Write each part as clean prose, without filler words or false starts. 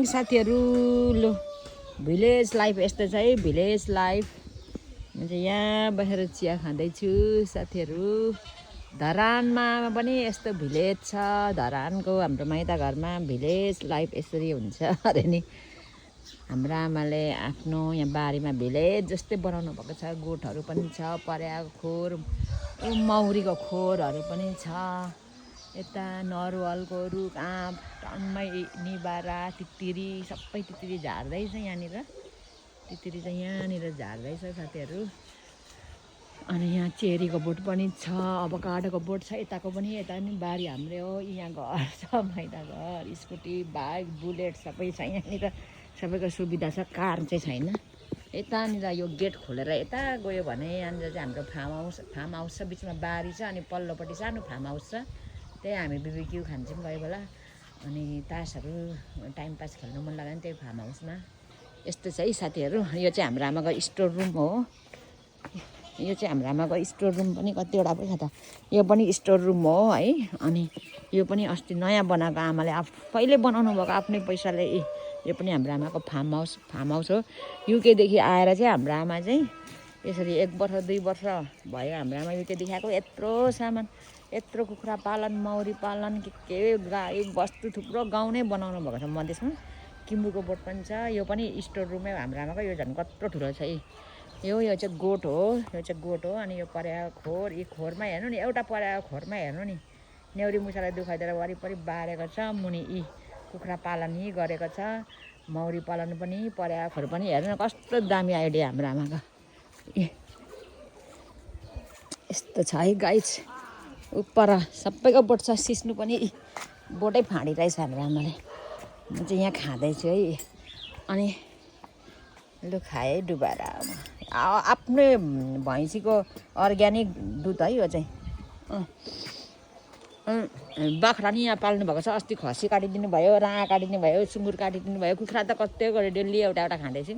साथीहरू। लो village life यस्तो छ है, भिलेज लाइफ। म चाहिँ यहाँ बसेर चिया खाँदैछु साथीहरू। धरानमा पनि यस्तो भिलेज छ, धरानको हाम्रो माइत घरमा भिलेज लाइफ यसरी हुन्छ अरे नि। हाम्रो आमाले आफ्नो यहाँ बारीमा भिलेज जस्तै बनाउनु भएको छ। गोठहरू पनि छ, परेवाको खोर, मौरीको खोरहरू पनि छ। यता नरुवलको रुख आँप टन्मै निबारा तितिरी सबै तितिरी झार्दैछ यहाँनिर। तितिरी चाहिँ यहाँनिर झार्दैछ साथीहरू। अनि यहाँ चेरीको बोट पनि छ, अभोकाडोको बोट छ। यताको पनि, यता पनि बारी हाम्रै हो। यहाँ घर छ, माइत घर, स्कुटी, बाइक, बुलेट सबै छ यहाँनिर। सबैको सुविधा छ, कार चाहिँ छैन। यतानिर यो गेट खोलेर यता गयो भने यहाँनिर चाहिँ हाम्रो फार्म हाउस छ। बिचमा बारी छ अनि पल्लोपट्टि सानो फार्म हाउस छ। त्यही हामी बिबिक्यू खान्छौँ कोही बेला। अनि तासहरू टाइम पास खेल्नु मन लाग्यो भने त्यही फार्म हाउसमा। यस्तो छ है साथीहरू। यो चाहिँ हाम्रो आमाको स्टोर रुम हो। यो चाहिँ हाम्रो आमाको स्टोर रुम पनि कतिवटा पो छ त। यो पनि स्टोर रुम हो है। अनि यो पनि अस्ति नयाँ बनाएको, आमाले आफैले बनाउनु भएको आफ्नै पैसाले। यो पनि हाम्रो आमाको फार्म हाउस हो। युकेदेखि आएर चाहिँ हाम्रो आमा चाहिँ यसरी 1 वर्ष 2 वर्ष भयो हाम्रो आमा युकेदेखि आएको। यत्रो सामान, यत्रो कुखुरा पालन, मौरी पालन, के गाई बस्तु थुप्रो गाउँ नै बनाउनु भएको छ मधेसमा। किम्बुको बोट पनि छ। यो पनि स्टोर रुमै हाम्रो आमाको। यो झन् कत्रो ठुलो छ यो चाहिँ गोठ हो। यो चाहिँ गोठ हो। अनि यो परेवाको खोर। यी खोरमा हेर्नु नि, एउटा परेवाको खोरमा हेर्नु नि, न्याउरी मुसालाई दुखाइदिएर वरिपरि बारेको छ। मुनि यी कुखुरा पालन यी गरेको छ। मौरी पालन पनि, परेवाको खोर पनि। हेर्नु न कस्तो दामी आइडिया हाम्रो आमाको। यस्तो छ है गाइस। उपर सबैको बोट छ। सिस्नु पनि बोटै फाँडिरहेछ हाम्रो आमाले। म चाहिँ यहाँ खाँदैछु है। अनि लु खाएँ डुबाएर। आफ्नै भैँसीको अर्ग्यानिक दुध है यो चाहिँ। बाख्रा नि यहाँ पाल्नु भएको छ। अस्ति खसी काटिदिनु भयो, राँगा काटिदिनु भयो, सुँगुर काटिदिनु भयो। कुखुरा त कति गऱ्यो, डेली एउटा एउटा खाँदैछु।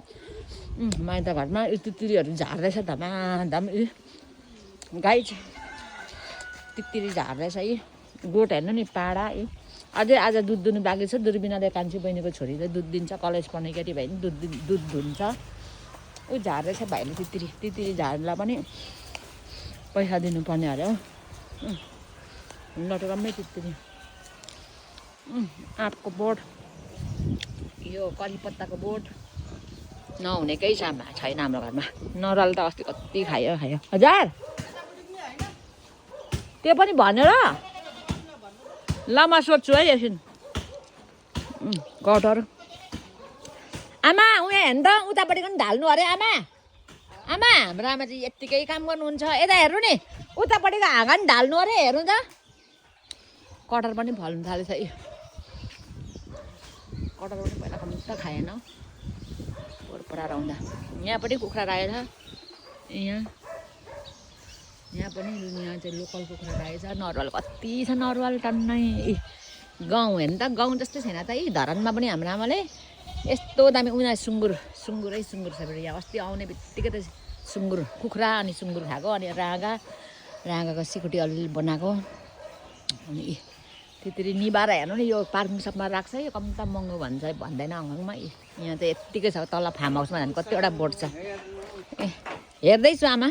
माइत घरमा तितिरीहरू झार्दैछ धमाधम। गाई तितिरी झार्दैछ है। गोठ हेर्नु नि, पाडा। अझै आज दुध दुनु बाँकी छ। दुर्बिनाले कान्छी बहिनीको छोरीले दुध दिन्छ। कलेज पढ्ने केटी भाइ दुध दुन्छ। ऊ झार्दैछ भाइले तितिरी झार्दा पनि पैसा दिनुपर्ने अरे हो। लटरम्मै तितिरी। आँपको बोट, यो करिपत्ताको बोट नहुनेकै छैन हाम्रो घरमा। नराल त अस्ति कति खायो। हजार त्यो पनि भनेर ल म सोध्छु है एकछिन। गटर आमा उहाँ हेर्नु त, उतापट्टि पनि ढाल्नु अरे आमा। हाम्रो आमा चाहिँ यत्तिकै काम गर्नुहुन्छ। यता हेर्नु नि, उतापट्टिको हाँगा नि ढाल्नु अरे। हेर्नु त, कटर पनि फल्नु थालेछ है। कटर पनि पहिला कम त खाएन परार आउँदा। यहाँ पनि कुखुरा राखेछ। यहाँ चाहिँ लोकल कुखुरा राखेछ। नरुवाल कति छ, नरुवाल टन्नै। गाउँ हेर्नु त, गाउँ जस्तै छैन त है। धरानमा पनि हाम्रो आमाले यस्तो दामी उनीहरू सुँगुरै सुँगुर छ। यहाँ अस्ति आउने बित्तिकै त सुँगुर, कुखुरा अनि सुँगुर खाएको। अनि राँगाको सिकुटी अलिअलि बनाएको। अनि तितिरी निबारा हेर्नु नि, यो पार्किङ सबमा राख्छ। यो कम्ता महँगो भन्दैन हङकङमा। यहाँ त यत्तिकै छ। तल फार्म हाउसमा झन् कतिवटा बोट छ। हेर्दैछु आमा।